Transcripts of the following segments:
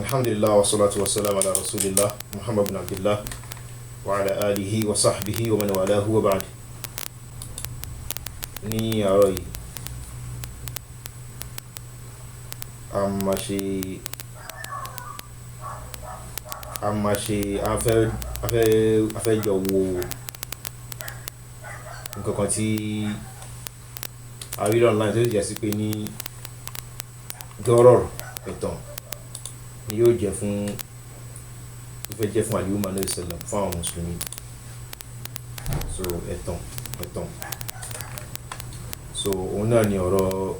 Alhamdulillah wa salatu wa salam ala rasulillah Muhammad bin Abdullah wa ala alihi wa sahbihi wa man walahu wa ba'd. Ní àárọ̀ yìí, a máa ṣe, a máa ṣe, a fẹ́, a fẹ́, a fẹ́ jọ wo nǹkan kan tí a rí online tó sì jẹ́ sí pé ní gọ́rọ̀rọ̀ ẹ̀tàn ni yóò jẹ́ fún, ó fẹ́ jẹ́ fún àlùmọ́ Ànábì sallam fún àwọn Mùsùlùmí. So ẹ̀tàn, ẹ̀tàn. So òun náà ni ọ̀rọ̀,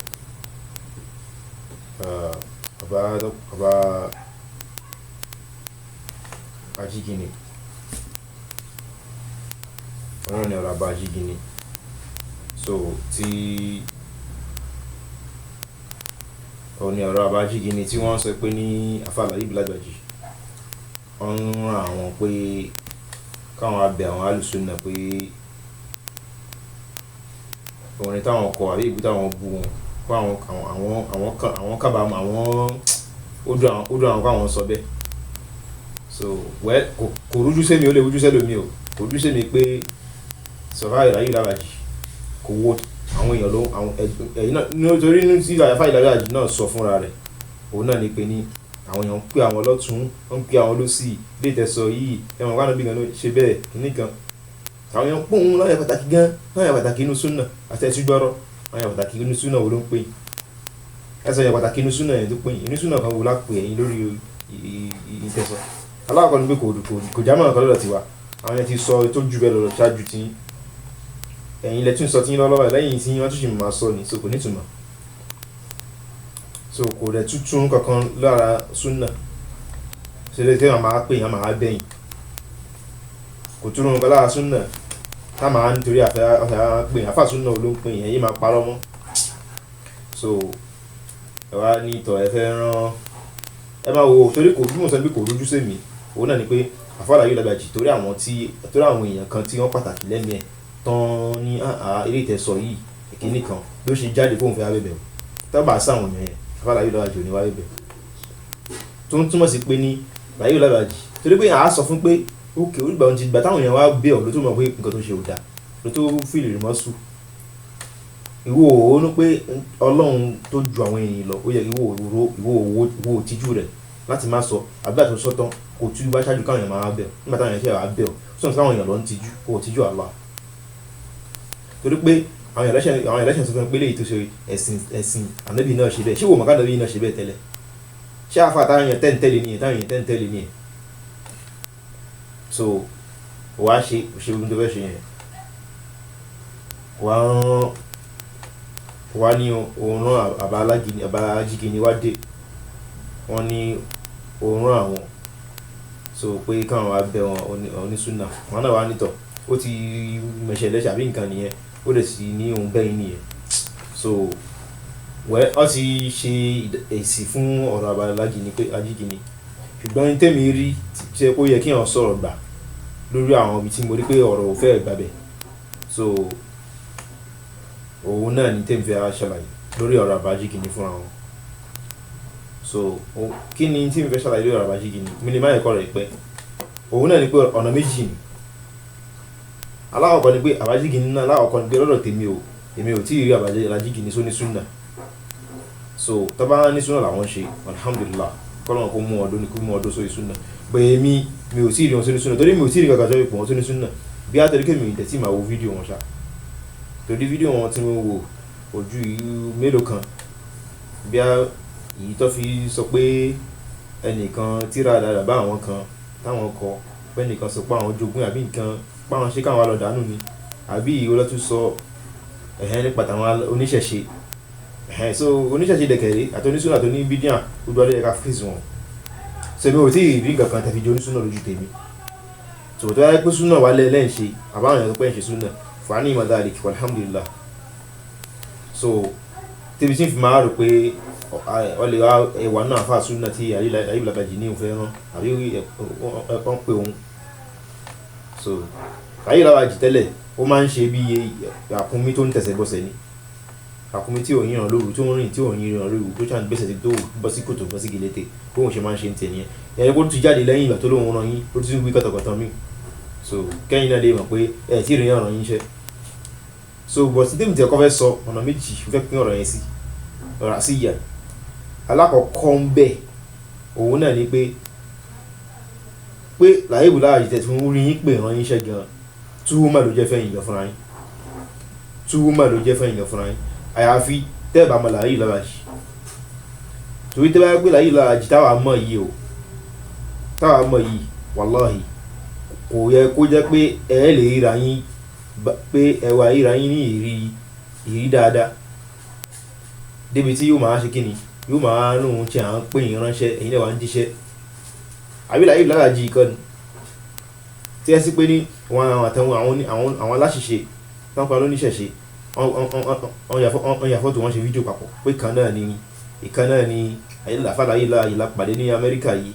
bàbá, bàbá Ajígini. Òun náà ni ọ̀rọ̀ bàbá Ajígini. So tí òun ni ọ̀rọ̀ bàbá Ajígini tí wọ́n sọ pé ní Alfa Labeeb Lagbaji. Wọ́n ń rán àwọn pé káwọn á bẹ àwọn Ahlus-Sunnah pé orin táwọn kọ àbí ìbú táwọn bú wọn, pé àwọn, àwọn, àwọn kan, àwọn kábàámọ̀, àwọn ó dùn àwọn, ó dùn àwọn káwọn sọ bẹ́ẹ̀. So well, kò, kò rújú sí mi, ó lè rújú sí ẹlòmíì o. Kò rújú sí mi pé Alfa Labeeb Lagbaji kò wo àwọn èèyàn ló, àwọn ẹ̀yin náà, nítorí nínú tí Alfa Labeeb Lagbaji náà sọ fúnra rẹ̀, òun náà ni pé ní àwọn èèyàn ń pè àwọn lọ́tùn, wọ́n ń pè àwọn lósì, ilé ìtẹ̀sọ̀ yìí, ẹ̀wọ̀n wá níbí gan ló ṣe bẹ́ẹ̀, kìíní kan. Àwọn èèyàn ń pè òun láyà pàtàkì gan, láyà pàtàkì inú súnà àti ẹtú gbọ́rọ̀. Láyà pàtàkì inú súnà wo ló ń pè yín? Ẹ sọ yẹn pàtàkì inú súnà yẹn tó pè yín. Inú súnà kan wo la pè ẹ̀yin lórí ìtẹ̀sọ̀? Alákọ̀ọ́kọ́ ni pé kò, kò, kò jámọ́ nǹkan lọ́dọ̀ tiwa. Àwọn yẹn ti sọ tó ju bẹ́ẹ̀ lọ ṣáájú tí ẹ̀yin lẹ tún sọ tí ń lọ lọ́wọ́ lẹ́yìn tí wọ́n tún sì máa sọ ni, so kò ní ìtumọ̀. So kò rẹ̀ tuntun kankan lára súnà. Ṣé lè tí wọ́n máa pè yín, wọ́n máa bẹ̀ yín. Kò tún nǹkan lára súnà. Tá máa nítorí àfẹ́, àfẹ́ máa pè yín. Àfá súnà wo ló ń pè yín, ẹ̀yin máa parọ́ mọ́. So ẹ wá ní ìtọ̀ ẹ fẹ́ rán. Ẹ máa wo torí kò, bí mo sọ pé kò rújú sí mi, òun náà ni pé Alfa Labeeb Lagbaji torí àwọn tí, torí àwọn èèyàn kan tí wọ́n pàtàkì lẹ́nu ẹ̀ tán ní àá ilé ìtẹ̀sọ̀ yìí kìíní kan bí ó ṣe jáde fóun fẹ́ wá bẹ̀bẹ̀ o. Tá bá sá àwọn èèyàn yẹn, Alfa Labeeb Lagbaji ò ní wá bẹ̀bẹ̀. Tó ń túmọ̀ sí pé ní Labeeb Lagbaji torí pé a sọ fún pé okay ó dìgbà ohun tí ìgbà táwọn èèyàn wá bẹ̀ ọ́ ló tó mọ̀ pé nǹkan tó ṣe ò dáa, ló tó feel remorse. Ìwọ ò ní pé Ọlọ́run tó ju àwọn èèyàn lọ, ó yẹ ìwọ ò ro, ìwọ ò wo, ìwọ ò tijú rẹ̀ láti má sọ àbí àti sọ tán kò tú bá ṣáájú káwọn èèyàn máa bẹ̀ ọ́. Nígbà táwọn èèyàn ṣe wá bẹ̀ ọ́, sọ fún àwọn èèyàn ló ń tijú, kò tijú Allah. Torí pé àwọn election, àwọn election sọ fún pé léyìí tó ṣe ẹ̀sìn, ẹ̀sìn Ànábì náà ṣe bẹ́ẹ̀. Ṣé ìwọ mọ̀ ká Ànábì náà ṣe bẹ́ẹ̀ tẹ́lẹ̀? Ṣé àfá táwọn èèyàn tẹ́ ń tẹ̀lé nìyẹn, táwọn èèyàn tẹ́ ń tẹ̀lé nìyẹn? So wà á ṣe, ṣe ohun tó fẹ́ ṣe yẹn. Wà á rán, wà á ní òun rán àbá alágini, àbá Ajígini wá dé. Wọ́n ní òun rán àwọn. So pé káwọn wá bẹ̀ wọ́n onísúnà. Wọ́n náà wá ní tọ̀. Ó ti mẹ̀ṣẹ̀ lẹ́ṣẹ̀ àbí nǹkan nìyẹn. Ó lè sì ní òun bẹ́yìn nìyẹn. So well, ó ti ṣe èsì fún ọ̀rọ̀ àbá alágini pé Ajígini. Ṣùgbọ́n ohun tèmi rí tí ó yẹ kí èèyàn sọ̀rọ̀ gbà lórí àwọn ibi tí mo rí pé ọ̀rọ̀ ò fẹ́ gbà bẹ́ẹ̀. So òun náà ni tèmi fẹ́ ṣàlàyé lórí ọ̀rọ̀ àbá Ajígini fúnra wọn. So kí ni tí mo fẹ́ ṣàlàyé lórí ọ̀rọ̀ àbá Ajígini? Mi lè má yẹ kọ́ rẹ̀ pẹ́. Òun náà ni pé ọ̀nà méjì ni. Alákọ̀ọ́kọ́ ni pé àbá Ajígini náà, alákọ̀ọ́kọ́ ni pé lọ́dọ̀ tèmi o, èmi ò tí ì rí àbá Ajígini sóní súnà. So tó bá ní súnà làwọn ṣe, alhamdulillah. Kọ́lọ́run kó mú ọdún ní kó mú ọdún sórí súnà. But èmi, mi ò tí ì rí wọn sóní súnà torí mi ò tí ì rí nǹkan kan tó fi pè wọ́n sóní súnà. Bí á torí pé mi ò dẹ̀ tí màá wo fídíò wọn ṣá. Torí fídíò wọn tí mo wò ojú mélòó kan. Bí á èyí tó fi sọ pé ẹnìkan tíra dáadáa bá àwọn kan táwọn kọ, pé ẹnìkan sọ pé àwọn jogún àbí nǹkan, pé àwọn ṣe káwọn wá lọ dànù ni. Àbí ìwo ló tún sọ ẹ̀hẹn nípa tàwọn oníṣẹ̀ṣe. Ẹ̀hẹn so oníṣẹ̀ṣe dẹ̀kẹ̀rẹ́ àti onísúnà àti oníbídíà gbogbo wa ló yẹ ká face wọn. So èmi ò tí ì rí nǹkan kan tẹ́ fi jẹ́ onísúnà lójú tèmi. So tó bá jẹ́ pé súnà wà lẹ́ ń ṣe, àbá àwọn èèyàn tó pé ń ṣe súnà, fa'ani madhalik walhamdulillah. So tèmi sì fi máa rò pé ọ lè wá ẹwà náà àfá súnà tí Labeeb Lagbaji ní òun fẹ́ rán àbí wọ́n pè òun. So Labeeb Lagbaji tẹ́lẹ̀ ó máa ń ṣe bí ràkúnmí tó ń tẹ̀sẹ̀ bọ́sẹ̀ ni. Ràkúnmí tí ò ń ríran lóru, tó ń rìn tí ò ń ríran lóru, tó ṣàn gbèsè sí tó bọ́ sí kòtò bọ́ sí gèlètè, bóun ṣe máa ń ṣe ń tẹ̀ nìyẹn. Ẹni pé ó ti jáde lẹ́yìn ìgbà tó lóun rán yín, ó ti ń wí kọ̀tọ̀kọ̀tọ̀ mi. So kẹ́yìn náà lè mọ̀ pé ẹ tí ì rí ọ̀ràn yín ṣẹ. So but tí tèmi tí ẹ kọ́ fẹ́ sọ ọ̀nà méjì mo fẹ́ pín ọ̀rọ̀ yẹn sí, ọ̀rọ̀ sí ìyà. Alákọ̀ọ́kọ́ ń bẹ̀, òun náà ni pé Labeeb Lagbaji tẹ̀ tí ń rí yín pé rán yín ṣẹ́ gan, túmọ̀ ló jẹ́ fẹ́yìn gan fúnra yín. Túmọ̀ ló jẹ́ fẹ́yìn gan fúnra yín. Àyàfi tẹ́ ẹ bá mọ Labeeb Lagbaji. Torí tẹ́ bá gbé Labeeb Lagbaji táwa mọ̀ yìí o, táwa mọ̀ yìí, wàláhì, kò yẹ kó jẹ́ pé ẹ lè ríra yín pé ẹ wá ríra yín ní ìrírí dáadáa. Débi tí yóò máa ṣe kíni, yóò máa lóhun tí à ń pè yín ránṣẹ́, ẹ̀yin náà wá ń jíṣẹ́. Àbí Labeeb Lagbaji kọ́ ni. Tí ẹ sì pé ní wọn àwọn àtàwọn àwọn aláṣìṣe tí wọ́n pa lóníṣẹ̀ṣe, wọ́n ya fọ́tò wọn ṣe fídíò papọ̀ pé ìkan náà ni Àfáà Labeeb Lagbaji la pàdé ní Amẹ́ríkà yìí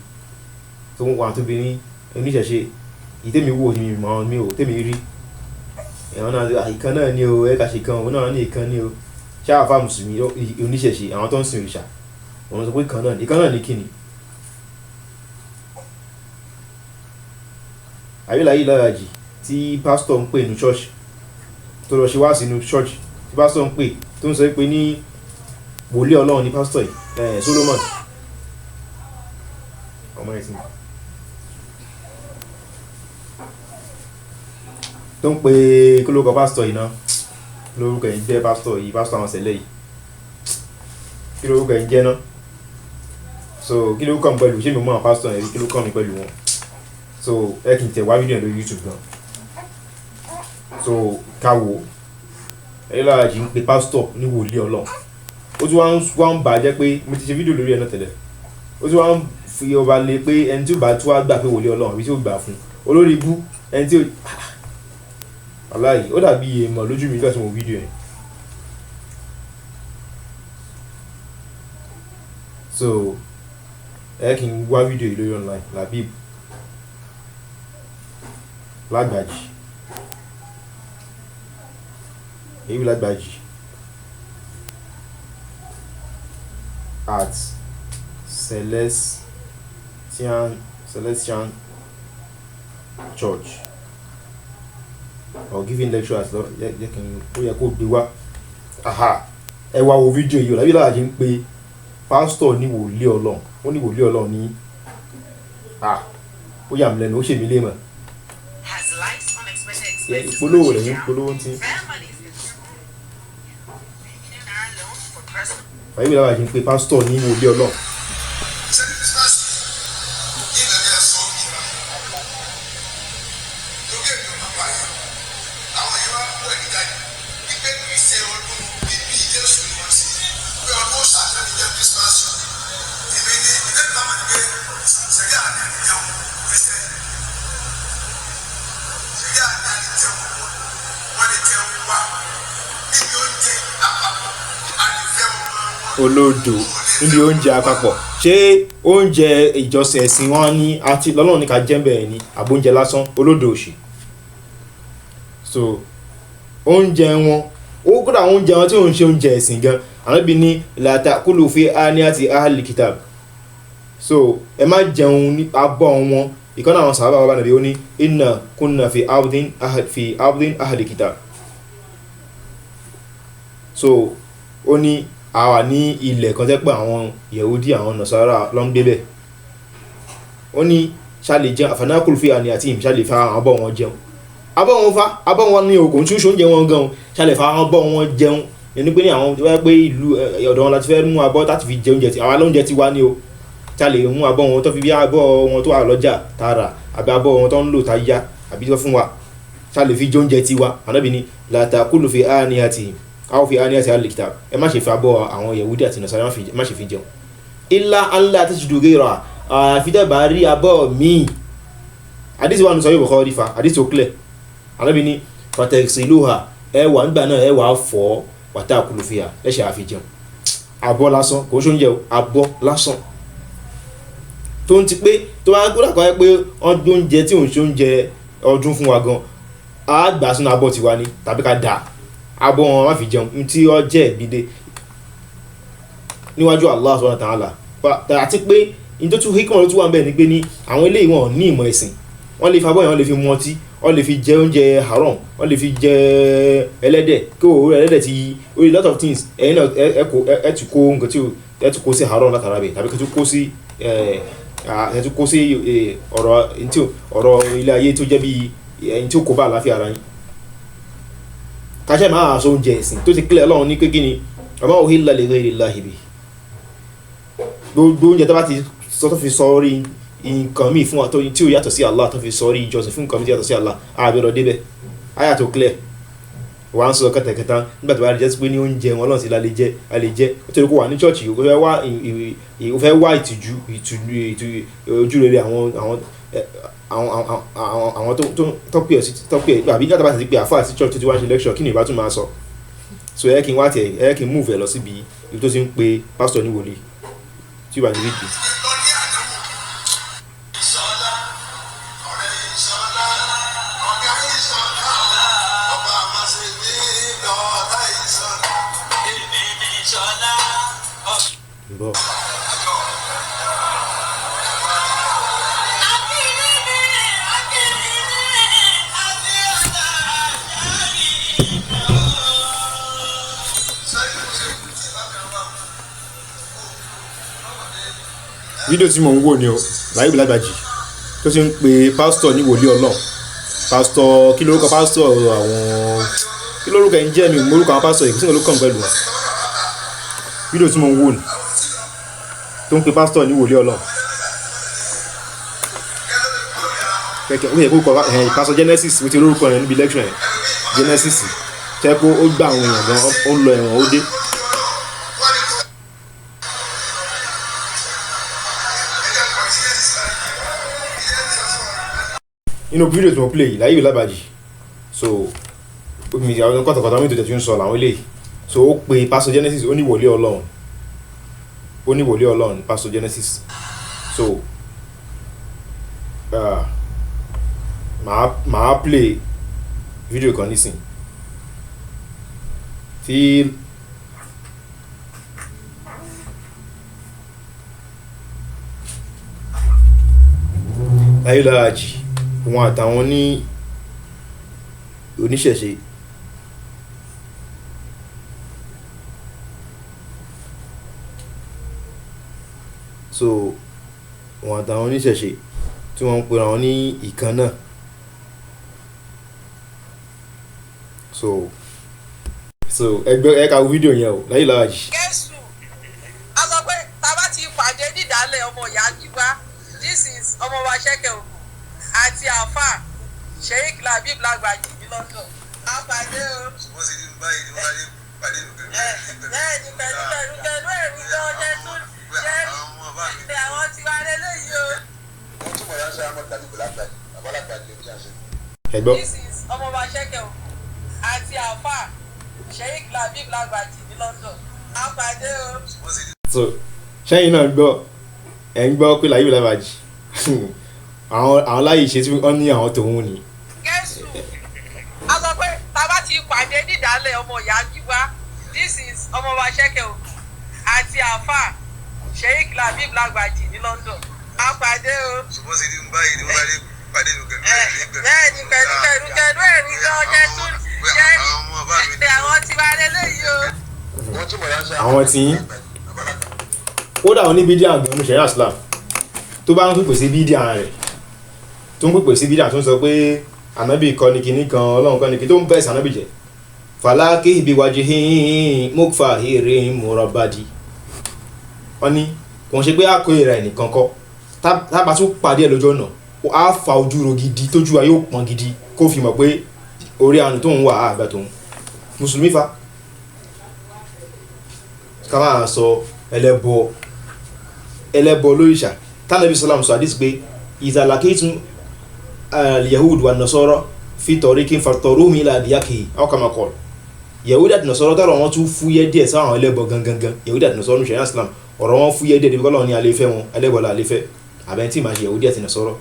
tó ń wà tóbi ní oníṣẹ̀ṣe. Ìyí tèmi wò ni mọ̀ mi ò tèmi rí. Ẹ̀wọ̀n náà ìkan náà ni o, ẹ ká ṣe kan, òun náà ní ìkan ni o. Ṣé àfáà Mùsùlùmí oníṣẹ̀ṣe àwọn tó ń sin òrìṣà, òun sọ pé ìkan náà ni kíni. Àbí Labeeb Lagbaji tí pásítọ̀ ń pè ní church, tó lọ ṣe wá sínú church, tí pásítọ̀ ń pè tó ń sọ pé ní wòlíì Ọlọ́run ni pásítọ̀ yìí, Solomon. Ọmọ ẹ̀ sí. Tó ń pe kí ló kọ pásítọ̀ yìí náà? Kí lórúkọ ẹ̀ ń jẹ́ pásítọ̀ yìí, pásítọ̀ àwọn sẹ̀lẹ̀ yìí. Kí lórúkọ ẹ̀ ń jẹ́ náà? So kí ló kàn mí pẹ̀lú? Ṣé mi mọ̀ àwọn pásítọ̀ yẹn rí? Kí ló kàn mí pẹ̀lú wọn? So ẹ kì í tẹ̀ wá fídíò yẹn lórí YouTube gan. So ká wò. Labeeb Lagbaji ń pe pásítọ̀ ní wòlíì Ọlọ́run. Ó tún wá ń bà á jẹ́ pé mo ti ṣe fídíò lórí ẹ̀ náà tẹ́lẹ̀. Ó tún wá ń fi ọba lé pé ẹni tí ó bá tún wá gbà pé wòlíì Ọlọ́run àbí tí ó gbà fún olórí ibú, ẹni tí ó wàláhì, ó dàbí èèmọ̀ lójú mi nígbà tí mo wo fídíò yẹn. So ẹ kì í wá fídíò yìí lórí online, Labeeb Lagbaji. Labeeb Lagbaji at Celestian Church or giving lecture as lọ, yẹ kí n, ó yẹ kó gbé wá. Aha, ẹ wá wo fídíò yìí o. Labeeb Lagbaji ń pe pásítọ̀ ní wòlíì Ọlọ́run. Ó ní wòlíì Ọlọ́run ní, ó yà mí lẹ́nu, ó ṣe mí lé mọ̀. Ìpolówó rẹ̀ ń polówó tí. Labeeb Lagbaji ń pe pásítọ̀ ní wòlíì Ọlọ́run. Olódo níbi oúnjẹ àpapọ̀. Ṣé oúnjẹ ìjọsìn ẹ̀sìn wọn ní àti lọ́lọ́run ní ká jẹ́ bẹ́ẹ̀ ni àbí oúnjẹ lásán olódo òṣì. So oúnjẹ wọn, ó kódà oúnjẹ wọn tí ò ń ṣe oúnjẹ ẹ̀sìn gan. Ànábì ní la ta'kulu fi aniyati ahli kitab. So ẹ má jẹun ní abọ́ wọn. Ìkan náà àwọn sàhábà wá bá Ànábì ó ní inna kunna fi ardin fi ardin ahli kitab. So ó ní a wà ní ilẹ̀ kan tẹ́ pé àwọn Yahudi àwọn Nasara ló ń gbé bẹ̀. Ó ní ṣá lè jẹun àfànàkùn fi àní àti ìmì ṣá lè fa àwọn abọ́ wọn jẹun. Abọ́ wọn fa, abọ́ wọn ní okùn tí ó ṣoúnjẹ wọn gan. Ṣá lè fa àwọn abọ́ wọn jẹun. Ẹni pé ní àwọn tó bá pé ìlú ọ̀dọ̀ wọn láti fẹ́ mú abọ́ láti fi jẹ oúnjẹ tí àwa lóúnjẹ ti wá ní o. Ṣá lè mú abọ́ wọn tó fi bí abọ́ wọn tó wà lọ́jà tààrà àbí abọ́ wọn tó ń lò tá yá àbí tó fún wa. Ṣá lè fi jẹ oúnjẹ ti wa. Ànábì ní la ta'kulu fi aniyati aw fi aniyati ahli kitab. Ẹ má ṣe fi abọ́ àwọn Yahudi àti Nasara má ṣe fi jẹun. Illa an la tajidu ghayra. Àfi tẹ́ bá rí abọ́ mi. Hadith wà nínú Sahih Bukhari fa, hadith tó clear. Ànábì ní fataghsiluha, ẹ wà nígbà náà ẹ wà fọ̀ wa ta'kulu fiha, ẹ ṣe àfi jẹun. Abọ́ lásán, kò ń ṣe oúnjẹ o, abọ́ lásán. Tó ń ti pé tó bá kódà kọ́ ẹ pé wọ́n gbé oúnjẹ tí ò ń ṣe oúnjẹ ọdún fún wa gan, a gbà sínú abọ́ tiwa ni tàbí ká dà. Abọ́ wọn má fi jẹun ní tí ó jẹ́ ìbídé níwájú Allah subhanahu wa ta'ala. Àti pé ní tó tún hikmah ló tún wà ń bẹ̀ ni pé ní àwọn eléyìí wọn ò ní ìmọ̀ ẹ̀sìn. Wọ́n lè fa abọ́ yẹn, wọ́n lè fi mu ọtí, wọ́n lè fi jẹ oúnjẹ haram, wọ́n lè fi jẹ ẹlẹ́dẹ̀, kí òwúrọ̀ ẹlẹ́dẹ̀ ti orí lot of things. Ẹ̀yin náà ẹ kó ẹ tún kó nǹkan tí ẹ tún kó sí haram látara bẹ̀, tàbí kí ẹ tún kó sí ẹ tún kó sí ọ̀rọ̀ tí ọ̀rọ̀ ilé ayé tó jẹ́ bí ẹni tí ó kó bá àlàáfíà ara yín. Kàṣẹ́ máa sọ oúnjẹ ẹ̀sìn tó ti clear Ọlọ́run ní pé kí ni wa uhilla li ghayri Allahi bihi. Gbogbo oúnjẹ tó bá ti sọ tó fi sọ orí nǹkan míì fún wa tí ó yàtọ̀ sí Allah, tó fi sọ orí ìjọsìn fún nǹkan míì tí ó yàtọ̀ sí Allah, àbẹ̀rọ̀ débẹ̀. Àyà tó clear. Wà á ń sọ kẹtẹkẹta nígbà tó bá jẹ́ pé ní oúnjẹ wọn Ọlọ́run sí la lè jẹ, a lè jẹ. Nítorí kó wà ní church, ó fẹ́ wá ìtìjú, ojú rere àwọn tó pè ọ́ sí, tó pè ẹ́, àbí nígbà tó bá ti pè àfáà sí church tó ti wá ṣe lecture, kí ni ìbá tún máa sọ? So ẹ kí n wá tiẹ̀, ẹ kí n move ẹ lọ síbi ibi tó ti ń pe pastor ní wòlíì tí ó bá ti rí dì. Bọ́. Fídíò tí mò ń wò ni o, Labeeb Lagbaji tó ti ń pe pásítọ̀ ní wòlíì Ọlọ́run. Pásítọ̀ kí lórúkọ pásítọ̀ àwọn kí lórúkọ ẹ̀ ń jẹ́ mi ò mọ orúkọ àwọn pásítọ̀ yìí, kò sí nǹkan ló kàn pẹ̀lú wọn. Fídíò tí mò ń wò ni tó ń pe pásítọ̀ ní wòlíì Ọlọ́run. Kẹ̀kẹ́ ó yẹ kó kọ ẹ̀ pásítọ̀ Genesis, mo ti lórúkọ rẹ̀ níbi lecture yẹn. Genesis tẹ́ pé ó gbà àwọn èèyàn gan, ó lọ ẹ̀wọ̀n ó dé. Nínú fídíò tí mo play yìí, Labeeb Lagbaji, so mi àwọn kọ́tàkọ́tà mi tó tẹ̀ tí ń sọ làwọn eléyìí. So ó pe pásítọ̀ Genesis, ó ní wòlíì Ọlọ́run, ó ní wòlíì Ọlọ́run pásítọ̀ Genesis. So màá play fídíò kan nísìn tí Labeeb Lagbaji wọn àtàwọn ní oníṣẹ̀ṣe so wọn àtàwọn oníṣẹ̀ṣe tí wọ́n ń pera wọn ní ìkan náà. So ẹgbẹ́ ẹ ka fídíò yẹn o, Labeeb Lagbaji. Jésù a sọ pé tá a bá ti pàdé nídàálẹ̀ ọmọ ìyá Gíwá, this is ọmọ wa Ṣẹ́kẹ̀ Ògùn àti àáfà Sheikh Labeeb Lagbaji ní London. A pàdé o. Wọ́n sì ní báyìí ni wọ́n pàdé mi pẹ̀lú Bẹ́ẹ̀ ni pẹ̀lú pẹ̀lú pẹ̀lú ẹ̀rí gan jẹ́ tún jẹ́ àwọn tiwa lélẹ́yìí o. Wọ́n túmọ̀ yá sí Ahmed Labeeb Lagbaji, bàbá Lagbaji ló ń ṣe. Ẹ gbọ́. This is ọmọ wa Ṣẹ́kẹ̀ Ògùn àti àáfà Sheikh Labeeb Lagbaji ní London. A pàdé o. So ṣẹ́yìn náà gbọ́, ẹ̀ ń gbọ́ pé Labeeb Lagbaji àwọn láyè ṣe tí wọ́n ní àwọn tòun ni. Jésù a sọ pé tá a bá ti pàdé nídàálẹ̀ ọmọ ìyá Gíwá, this is ọmọ wa Ṣẹ́kẹ̀ Ògùn àti àáfà Sheikh Labeeb Lagbaji ní London. A pàdé o. Wọ́n sì ní báyìí ni wọ́n pàdé mi pẹ̀lú Bẹ́ẹ̀ ni pẹ̀lú pẹ̀lú pẹ̀lú ẹ̀rí gan jẹ́ tún jẹ́ àwọn tiwa lélẹ́yìí o. Àwọn tí ń kódà oní bídíà gan ní Sharia Islam tó bá ń pèpè sí bídíà rẹ̀, tó ń pèpè sí bídíà tó ń sọ pé ànábì kọ́ ni kinní kan, Ọlọ́run kọ́ ni kinní, tó ń bẹ̀sẹ̀ ànábì jẹ́ fàlákì ìbíwájú hín mọ́fà hìrì mọ́rọ́bàdì. Wọ́n ní kò ń ṣe pé àkó ìra ẹnìkan kọ́, tábà tún pàdé ẹ̀ lójú ọ̀nà á fa ojú ro gidi tójú wa yóò pọ́n gidi kó fi mọ̀ pé orí àánú tóun wà á àgbà tóun mùsùlùmí fa. Ká máa sọ ẹlẹ́bọ ẹlẹ́bọ lóríṣà tánàbí sọlám sọ àdìsí pé ìzàlàkìtún yahud wa nasọrọ fi tọrí kí n fàtọrọ mi ilà àdìyàkì ọkàmọkọ yahud àti nasọrọ tọrọ wọn tún fúyẹ́ díẹ̀ sáwọn ẹlẹ́bọ gangan. Yahud àti nasọrọ ní sẹyìn islam ọ̀rọ̀ wọn fúyẹ́ díẹ̀ débi kọlọ ní alẹ́ fẹ́ wọn ẹlẹ́bọ la alẹ́ fẹ́ àbẹ̀ntì máa ṣe yahud àti nasọrọ.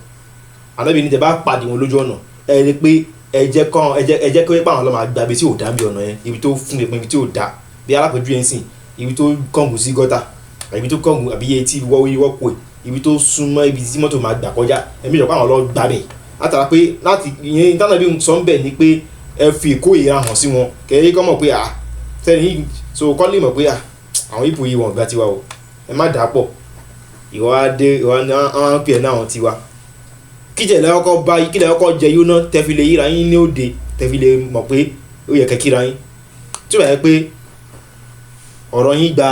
Ànábì ní tẹ́ bá pàdé wọn lójú ọ̀nà ẹ rí pé Ẹ jẹ́ kán ẹ jẹ́ kó yẹ pé àwọn ọlọ́mọ àgbà ibi tí ò dá bí ọ̀nà yẹn, ibi tó fún mi, ibi tí ò dá bí alápèjú yẹn sìn, ibi tó kọ̀ǹgù sí gọ́tà, ibi tó kọ̀ǹgù àbí etí wọ́ọ̀kùẹ̀, ibi tó súnmọ́ ibi tí mọ́tò máa gbà kọjá. Ẹ̀mí ìjọba àwọn ọlọ́ gbà bẹ̀ látara pé láti ìyẹn dáná bí sọ ń bẹ̀ ni pé ẹ fi ìkórìíra hàn sí wọn, kẹ́yẹ́ kọ́ mọ̀ pé à sẹ́ni yìí, so kọ́ lè mọ̀ pé à àwọn ipò yìí wọ̀n gba tiwa o. Ẹ má dà á pọ̀. Ìwọ á dé, ìwọ á ń pè ẹ́ náà àwọn tiwa. Kíjẹ̀ lẹ́kọ́kọ́ bá kílẹ̀ kọ́kọ́ jẹ yóná tẹ́fi lè yíra yín ní òde, tẹ́fi lè mọ̀ pé ó yẹ kẹ́ kíra yín, tí ó bá yẹ pé ọ̀rọ̀ yín gba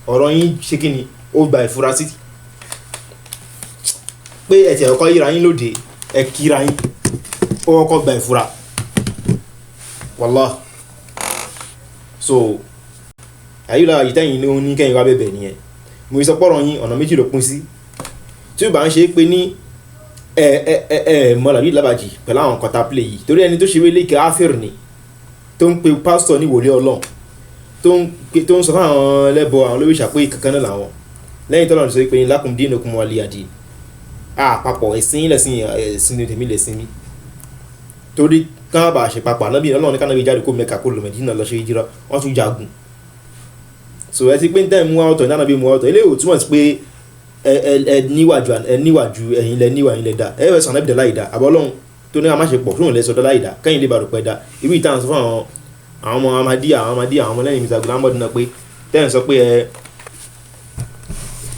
ọ̀rọ̀ yín ṣé kí ni ó gba ìfurasí pé ẹ tiẹ̀ kọ́kọ́ yíra yín lóde, ẹ kíra yín, ó kọ́kọ́ gba ìfura, wàláhì. So àyílá ìtẹ́yìn ní ó ní kẹ́yìn wá bẹ̀bẹ̀ nìyẹn. Mo sọ pọ̀rọ̀ yín, ọ̀nà méjì ló pín sí. Tí ó bá ń ṣe pé ní ẹ ẹ ẹ ẹ mọ làbí làbàjì pẹ̀lú àwọn nǹkan tá a play yìí, torí ẹni tó ṣe wé lékè áfíìr ni tó ń pe pásítọ̀ ní wòlíì Ọlọ́run, tó ń sọ fún àwọn ẹlẹ́bọ, àwọn olóríṣà pé kankan náà làwọn, lẹ́yìn tọ́lọ́run sọ pé lakum dinukum waliya din, àpapọ̀ ẹ̀sìn yín lẹ̀sìn, ẹ̀sìn tèmi lẹ̀sìn mi, torí ká bá ṣe papọ̀. Ànábì Ọlọ́run ní kánábì jáde kó Mẹ́kà, kó lọ Mẹdínà lọ ṣe hijira, wọ́n tún jagun. So ẹ ti pé ń tẹ́ mú ọ̀tọ̀ ní ànábì mú ọ̀tọ̀ eléyìí ò túmọ̀ sí pé ẹ níwàjú, ẹ níwàjú, ẹ̀yin lẹ níwà, ẹ̀yin lẹ dá. Ẹ fẹ́ sọ ànábì dá láì dá, àbọ̀ Ọlọ́run tó ní a má ṣe pọ̀ fún òun lẹ sọ dá láì dá, kẹ́yìn lè bàrù pẹ́ dá. Irú ìtàn sọ fún àwọn ọmọ Ahmadiyya, àwọn Ahmadiyya, àwọn ọmọlẹ́yìn Mirza Ghulam Ahmad náà pé tẹ́yìn sọ pé ẹ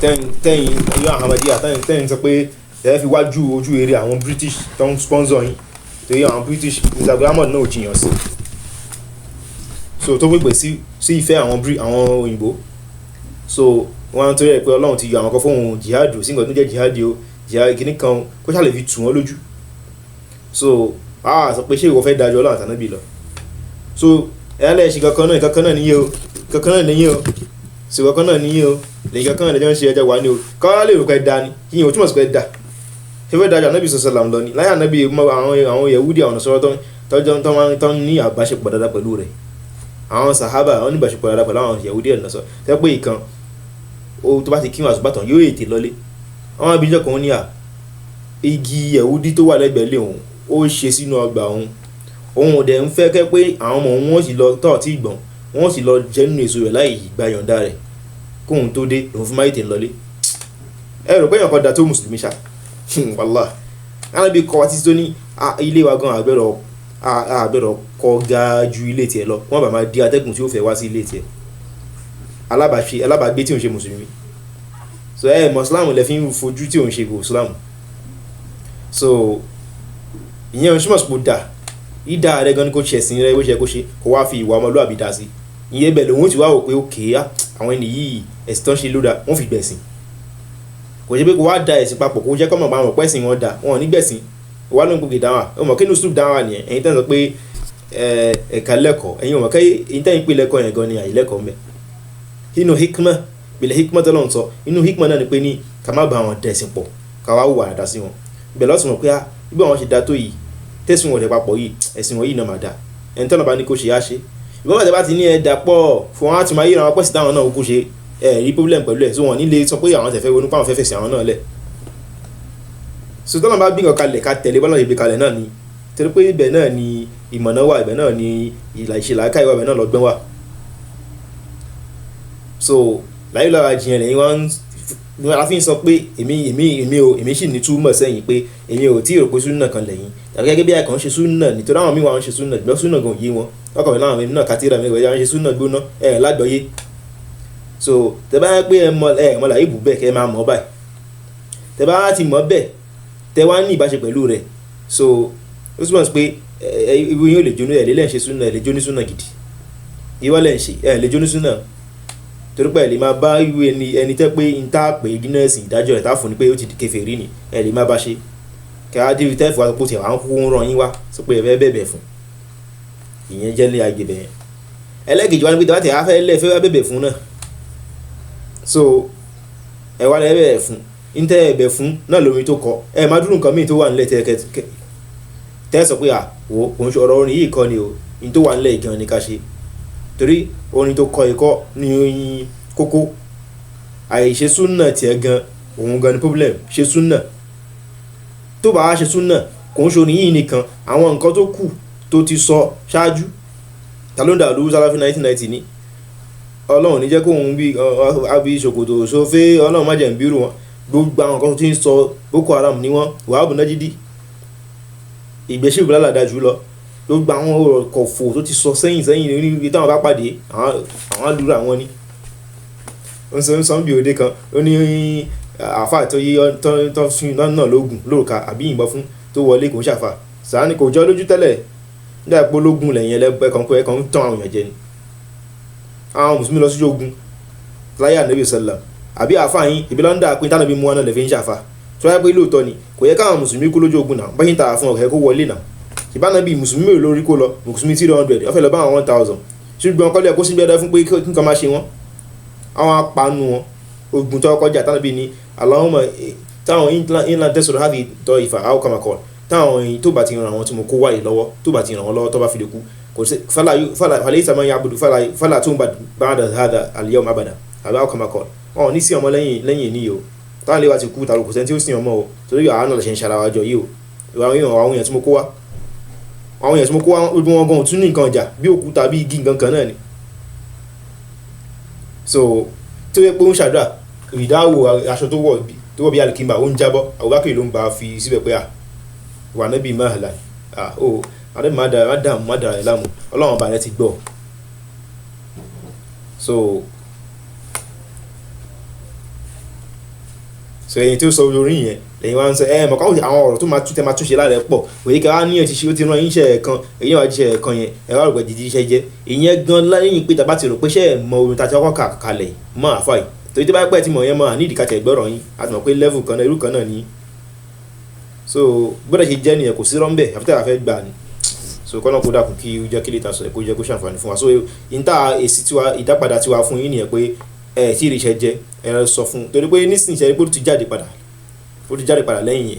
tẹ́yìn irú àwọn Ahmadiyya, tẹ́yìn sọ pé ẹ fi wájú ojú eré àwọn British tó ń sponsor yín, torí àwọn British, Mirza Ghulam Ahmad náà ò jiyàn sí, so tó pèpè sí ìfẹ́ àwọn òyìnbó. So wọ́n á torí ẹ̀ pé Ọlọ́run ti yọ àwọn kan fóun jihad, sí nǹkan tó jẹ́ jihad o, jihad kìíní kan kó ṣàlè fi tù wọ́n lójú. So a sọ pé ṣé ìwọ fẹ́ dájọ́ Ọlọ́run àtànábì lọ? So ẹ lẹ́ ṣe kankan náà, kankan náà níyẹn o, kankan náà níyẹn o, ṣe kankan náà níyẹn o, lè kankan náà lẹ́jọ́ ń ṣe ẹjọ́ wà ní o, káwá lè rò pé da ni kí yẹn o túmọ̀ sí pé da. Ṣé fẹ́ dájọ́ ànábì sọ̀sọ̀ làm lọ ni láyé ànábì? Àwọn Yahudi, àwọn sọ̀rọ̀ tọ́jọ́ tó máa ń ní àbáṣepọ̀ dáadáa pẹ̀lú rẹ̀, àwọn sàhábà, wọ́n ní ìbáṣepọ̀ dáadáa pẹ̀lú àwọn Yahudi ẹ̀ lọ́sọ̀ tẹ́ pé ìkan o tó bá ti kírun àsùbá tán yóò ètè lọlé. Àwọn abijọ́ kan ní à igi Yahudi tó wà lẹ́gbẹ̀ẹ́ lé òun, ó ṣe sínú ọgbà òun, òun ò dẹ̀ ń fẹ́ kẹ́ pé àwọn ọmọ òun wọ́n sì lọ tọ́ tí gbọ̀n, wọ́n sì lọ jẹ nínú èso rẹ̀ láì gba yọ̀ǹda rẹ̀ kóun tó dé, lòun fún máyètè lọlé. Ẹ rò pé èèyàn kan da tó mùsùlùmí ṣá? Wàláhì, alábì kọ́ wa títí tó ní ilé wa gan àgbẹ̀rọ̀ kọ́ ga ju ilé tiẹ̀ lọ, wọ́n bá máa di atẹ́gùn tí ó fẹ́ wá sí ilé tiẹ̀, alábàáṣe alábàágbé tí òun ṣe mùsùlùmí. So ẹ mọ̀ Islam lẹ fi ń fojú tí òun ṣe kò Islam. So ìyẹn ò túmọ̀ sí pé ó dà ìdá rẹ gan ni kò ṣe ẹ̀sìn rẹ bó ṣe kó ṣe, kó wá fi ìwà ọmọlúwàbí dá sí. Ìyẹn bẹ̀ lòun ó ti wá wò pé òkè á àwọn ẹni yìí, ẹ̀sìn tán ṣe ló dà, wọ́n fi gbẹ̀sìn. Kò ṣe pé kó wá da ẹ̀sìn papọ̀, kó jẹ́ kọ́ mọ̀ bá wọn pẹ́sìn wọn dà, wọn ò ní gbẹ̀sìn wà ló ń gbòkè dáwà. Ó mọ̀ kí ní uslub dáwà nìyẹn. Ẹ̀yin tẹ́ ń sọ pé ẹ̀ka lẹ́kọ̀ọ́, ẹ̀yin ò mọ̀ kí ẹ̀yin tẹ́ ń pè lẹ́kọ̀ọ́ yẹn gan ni àìlẹ́kọ̀ọ́ mẹ́ inú hikma bìlẹ̀ hikma tó lọ́n sọ inú hikma náà ni pé ní ká má bá wọn dẹ̀sìn pọ̀, ká wá wà dáadáa sí wọn. Ibẹ̀ lọ́sùn mọ̀ pé á bí àwọn ṣe da tó yìí, tẹ̀sùn wọn dẹ̀ papọ̀ yìí, ẹ̀sìn wọn yìí náà máa da. Ẹni tọ́nà bá ní kó ṣe á ṣe. Ìbọn bàtẹ́ bá ti ní ẹ dà pọ̀ fún wọn á ti máa yíra wọn pẹ̀sì táwọn náà kó ṣe ẹ rí problem pẹ̀lú ẹ̀, so wọn nílé sọ pé àwọn tẹ̀fẹ́ ronú pé àwọn fẹ́ fẹ̀sìn àwọn náà lẹ̀. So tọ́nà bá bí nǹkan kalẹ̀, ká tẹ̀lé bọ́lá ìgbé kalẹ̀ náà ni, torí pé ibẹ̀ náà ni ìmọ̀nà wà, ibẹ̀ náà ni ìlà ìṣe làákàyè wà, ibẹ̀ náà lọ́gbọ́n wà. So láyé lára jiyàn lẹ́yìn wá ń la fi ń sọ pé èmi o, èmi sì ní túmọ̀ sẹ́yìn pé èmi ò tí ì rò pé súnà kan lẹ́yìn tàbí gẹ́gẹ́ bí àìkàn ṣe súnà, nítorí àwọn míì wà ń ṣe súnà, ṣùgbọ́n súnà gan yé wọn. Ọkọ̀ mi láwọn míì náà kátìrà mi wọ́n ṣe súnà gbóná ẹ̀ lágbọ́yé. So tẹ bá pé ẹ mọ làyè bù bẹ́ẹ̀, kẹ́ ẹ máa mọ̀ báyìí. Tẹ bá ti mọ̀ bẹ́ẹ̀, tẹ wá ní ìbáṣe pẹ̀lú rẹ̀, so ó túmọ̀ sí pé ẹ irú yín ò lè jóná. Ẹ lè lẹ́ ń ṣe súnà, ẹ lè jóní súnà gidi. Ìwọ lẹ́ ń ṣe, ẹ lè jóní súnà, torí pé ẹ lè máa bá irú ẹni tẹ́ pé n tá pé gínà ẹ̀sìn, ìdájọ́ rẹ̀ tá fún ni pé ó ti di kèfèrí ni, ẹ lè má bá ṣe kí á débi tẹ́fù wá kó tiẹ̀ wá ń kó ń ràn yín wá sọ pé ẹ fẹ́ bẹ̀bẹ̀ fún. Ìyẹn jẹ́ ní agbègbè yẹn. Ẹlẹ́gẹ̀jì wá ní pé tí wọ́n ti fẹ́ lẹ́ fẹ́ wá bẹ̀bẹ̀ fún náà, so ẹ wá lẹ́ bẹ̀bẹ̀ fún, ń tẹ́ ẹ̀bẹ̀ fún náà lómi tó kọ ẹ má dúró nǹkan míì tó wà nílẹ̀ tẹ́ sọ pé à wò kò ń ṣe ọ̀rọ̀ orin yìí kọ́ ni o, ní tó wà nílẹ̀ gan ni ká ṣe, torí orin tó kọ ikọ́ ní kókó. Àìṣe súnà tiẹ̀ gan, òun gan ni problem. Ṣe súnà, tó bá wá ṣe súnà, Kò ń ṣorin yìí nìkan, àwọn nǹkan tó kù tó ti sọ ṣáájú. Ta ló ń dà lóru Sálàfí 1990 ni Ọlọ́run ní jẹ́ kóun bí àbí ṣòkòtò sófé, Ọlọ́run má jẹ́ ń bírù wọn. Gbogbo àwọn nǹkan tó ti ń sọ, Boko Haram ni wọ́n, Wàhábù Nájídì, ìgbésẹ̀ ìbúlálà dájú lọ. Gbogbo àwọn ọ̀rọ̀ kọ̀fò tó ti sọ sẹ́yìn sẹ́yìn níbi táwọn bá pàdé àwọn àlùrà wọn ni. Ó ń sọ bí òde kan, ó ní àáfàá tó yí tó fún náà lóògùn lóòka àbí yìnbọn fún tó wọlé kò ń ṣàfà sàánì kò jọ lójú tẹ́lẹ̀ nígbà pé ológun lẹ́yìn ẹlẹ́gbẹ́ kan pé ẹ̀kan ń tán àwọn èèyàn jẹ ni. Àwọn mùsùlùmí lọ sójú ogun láyé ànábì sọlá àbí àáfàá yín ìbí lọ́ndà pé tánàbí mú wọn náà lè fi ń ṣàfà tó wáyé pé lóòótọ́ ni kò yẹ káwọn mùsùlùmí kú lójú ogun náà báyìí ń tà fún ọ̀kẹ́ kó wọlé náà. Ìbánabi mùsùlùmí mélòó lórí kó lọ mùsùlùmí 300 ó fẹ́ lọ bá àwọn 1000, ṣùgbọ́n kọ́lé ẹ̀kọ́ síbi ẹ̀dá fún pé kí nǹkan máa ṣe wọ́n. Àwọn apanu wọn ogun tó kọjá tánàbí ni Allahumma táwọn inland tẹ̀sọ̀rọ̀ hábi tọ́ ìfà àwọn kàmàkọ́ táwọn èyí tó bá ti ràn àwọn tí mo kó wáyé lọ́wọ́ tó bá ti ràn wọ́n lọ́wọ́ tó bá fi lè kú kò sí fàlà ìsàmọ́ ya abudu fàlà tó ń bá dà hàdà al-yawm abada àbí àwọn kàmàkọ́ wọn ò ní sí ọmọ lẹ́yìn lẹ́yìn ní o táwọn ilé wa ti kú tàbí kò sẹ́ni tí ó sin ọmọ o torí àwọn náà ṣe ń ṣara wa jọ yìí o. Àwọn èèyàn tí mo kó wá, àwọn èèyàn tí mo kó wá gbogbo wọn gan tún ní nǹkan ọjà bí òkúta bí igi nǹkan kan náà ni. So tó yẹ pé ó ń ṣàdúrà ìdáwò aṣọ tó wọ̀ bí alikimba ó ń jábọ́, Abubakar ló ń bá fi síbẹ̀ pé à wà nábì mahla à ó àdé má dà má dààmú má dàrá ẹ̀ láàmú, Ọlọ́run ọba rẹ ti gbọ́. So ẹyin tí ó sọ orí yẹn lẹ́yìn wá ń sọ ẹ mọ̀ káwọn àwọn ọ̀rọ̀ tó máa tún tẹ máa túnṣe lára ẹ pọ̀ òye ká ní ẹ ti ṣe ó ti rán yín iṣẹ́ ẹ̀ kan èyí wàá jíṣẹ́ ẹ̀ kan yẹn ẹ wá rò pé jíjí iṣẹ́ jẹ́ ìyẹn gan lẹ́yìn pé tàbá ti rò pé ṣé ẹ mọ ohun tá a ti kọ́kọ́ kà kalẹ̀ mọ́ àfa yìí torí tó bá pẹ́ tí mọ̀ yẹn mọ́ àní ìdíkàtẹ̀ gbọ́rọ̀ yín a ti mọ̀ pé level kan náà irú kan náà ni. So gbọ́dọ̀ ṣe jẹ́ nìyẹn kò sí rọ́ńbẹ̀ àfi tẹ́lẹ̀ fẹ́ gbà ni. So kọ́nà kó dàkún kí ó jẹ́ kí lè ta sọ ẹ̀ kó jẹ́ kó ṣàǹfààní fún wa. So ìta èsì tiwa ìdápadà tiwa fún yín nìyẹn pé ẹ tí ìrìṣẹ́ jẹ ẹ sọ fún torí pé nísìnyí ṣe pé ó ti jáde padà ó ti jáde padà lẹ́yìn yẹn.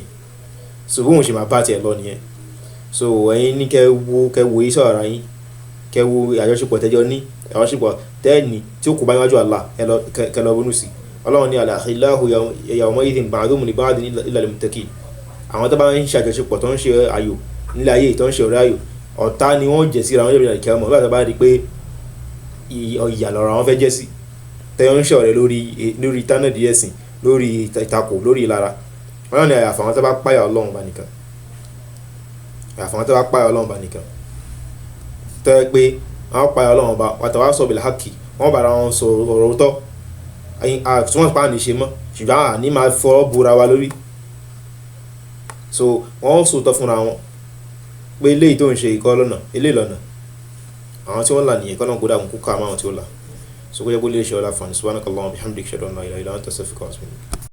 So bóun ṣe máa bá tiẹ̀ lọ nìyẹn. So ẹ̀yin ní kẹ́ wo iṣẹ́ ara yín, kẹ́ wo àjọṣepọ̀ tẹ́jọ ní àjọṣepọ̀ tẹ́ẹ̀ni tí ó kò bá níwájú Allah kẹ́ lọ ronú sí. Ọlọ́run ní al-akhillahu yawma idhin ba'duhum li ba'din illa al-muttaqin. Àwọn tó bá ń ṣe àjọṣepọ̀ tó ń ṣe ayò nílé ayé tó ń ṣe ọ̀rẹ́ ayò ọ̀tá ni wọ́n jẹ́ síra wọn lórí ìrìnàjò kíámọ̀ nígbà tó bá rí pé ìyà lọ̀rọ̀ àwọn fẹ́ jẹ́ sí tẹ́ ń ṣe ọ̀rẹ́ lórí tánàdì ẹ̀sìn lórí ìtakò lórí ìlara. Ọlọ́run ní àyàfà àwọn tó bá páyà Ọlọ́run bá nìkan, àyàfà àwọn tó bá páyà Ọlọ́run bá nìkan tẹ́ ẹ pé àwọn páyà Ọlọ́run bá watawasaw bil haqqi wọ́n bára wọn sọ ọ̀rọ̀ òótọ́ tí wọ́n pa ní ṣe mọ́ ṣùgbọ́n àní máa fọ́ bora wa lórí. So wọ́n sòótọ́ fúnra wọn pé eléyìí tó ń ṣe ìkọ́ lọ́nà eléyìí lọ́nà àwọn tí wọ́n là nìyẹn kọ́nà kó dàgùn kó ká àwọn tí ó là. So kó jẹ́ kó lè ṣe ọlá fún subhanakallahumma bihamdika ashhadu an la ilaha illa anta astaghfiruka wa atubu ilayk.